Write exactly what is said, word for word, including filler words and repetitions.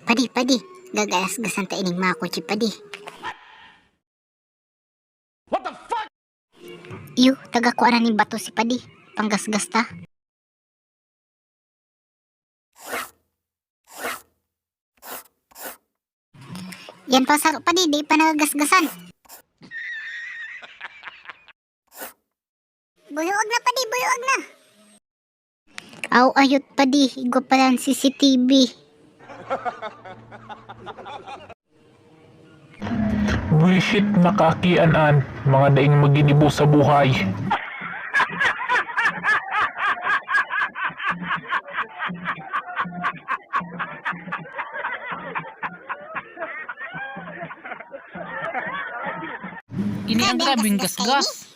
Padi, padi, gagasgasan ta ining mga kotse, padi. Iyo, taga kuanan nin bato si padi. Panggasgas ta. Yan pa saro, padi, di pa nagagasgasan. Buyoag na, padi, buyoag na. Aw, ayot, padi, igwa pa lang C C T V. Buwisit na kaakian an mga daing maginibo sa buhay. Ini ang grabing gasgas.